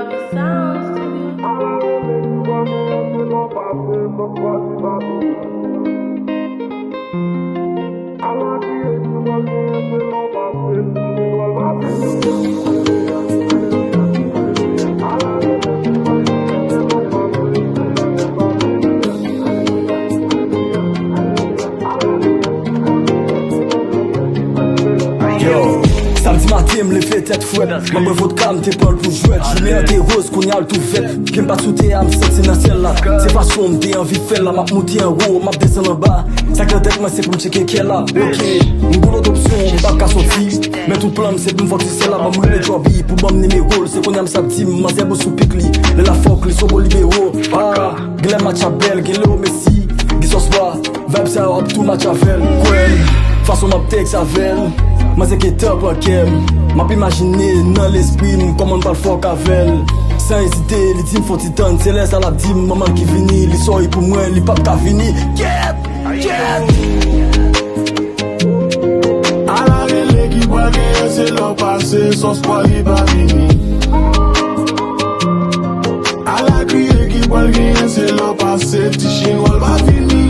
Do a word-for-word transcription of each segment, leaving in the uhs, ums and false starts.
Sound Studio. Yo, samdi maten, m leve tèt frèt. M ap bwè vodka, m te pran l pou jwèt. Jounen an te woz, kounye a l tou vèt. Pye m pa t sou tè a, m santi nan syèl la. Se fason m te anvi fè l la, m ap monte anwo, m ap desann anba. Sa k nan tèt mwen, se pou m tcheke kè la. Ok, m gen lòt opsyon, m p ap ka sòti. Men tout plan m, se pou m fòk ti sèl la, ban m rele Chubby, pou ban m nimewo l. Se kounye a m sa ap di m, manzè bo sou pik li. Lè la fòk li sou bo libero. Ah, gen lè match ap bèl, gen lè o Messi, gen sòs pa. Vibe sa yo ap tou match avè l. Kwè m, fason m ap tèks avè l. Manzè gentan pran kè m. M ap imajine nan lespri m kòman m pral fòk avè l. San ezite, li di m fò ti tann. Se lè sa l ap di m manman l ki vini. Li sòri pou mwen, li p ap ka vini. Kyèt! Kyèt! Ala rele ki pral genyen, se lè w pase, sòs pwa li pa vini. Ala kriye ki pral genyen, se lè w pase, ti chinwa l pa vini.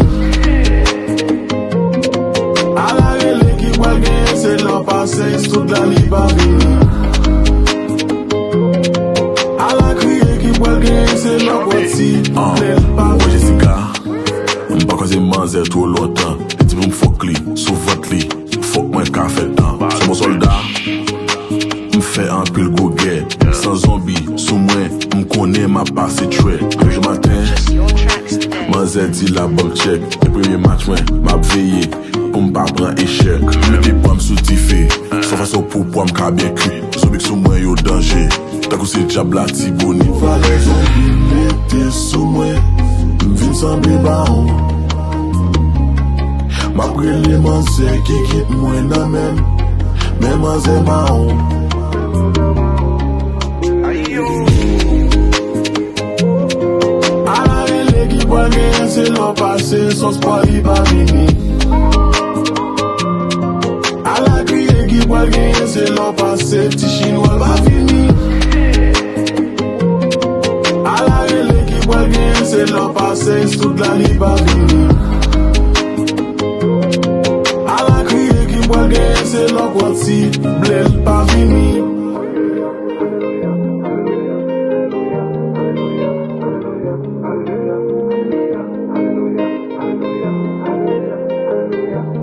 Ala rele ki pral genyen, se lè w pase, stout la li pa vini. Ala kriye ki pral genyen, se lè w pati, lè l pa vini. M pa kwaze manzè two lontan. Li di pou m fòk li, sou vant li. Fòk mwen ka fè tan. Se mon sòlda. M fè anpil gwo gè. San zonbi sou mwen, m konnen m ap pase trè. Yon jou maten, manzè di l ap ban m tchèk. E premye match mwen, m ap veye pou m pa pran echèk. Mete pwa m sou dife, fè fason pou pwa m ka byen kui. Zonbi k sou mwen yo danje. Tankou se dyab Latibonit. Valè zonbi mete sou mwen, m vin sanble bawon. M ap rele manzè ki kit mwen nan men m, men manzè mawon. Ala rele ki pral genyen, se lè w pase, sòs pwa li pa vini. Ala kriye ki pral genyen, se lè w pase, ti chinwa l pa vini. Ala rele ki pral genyen, se lè w pase, stout la li pa vini. Ala kriye ki pral genyen, se lè w pati, blè l pa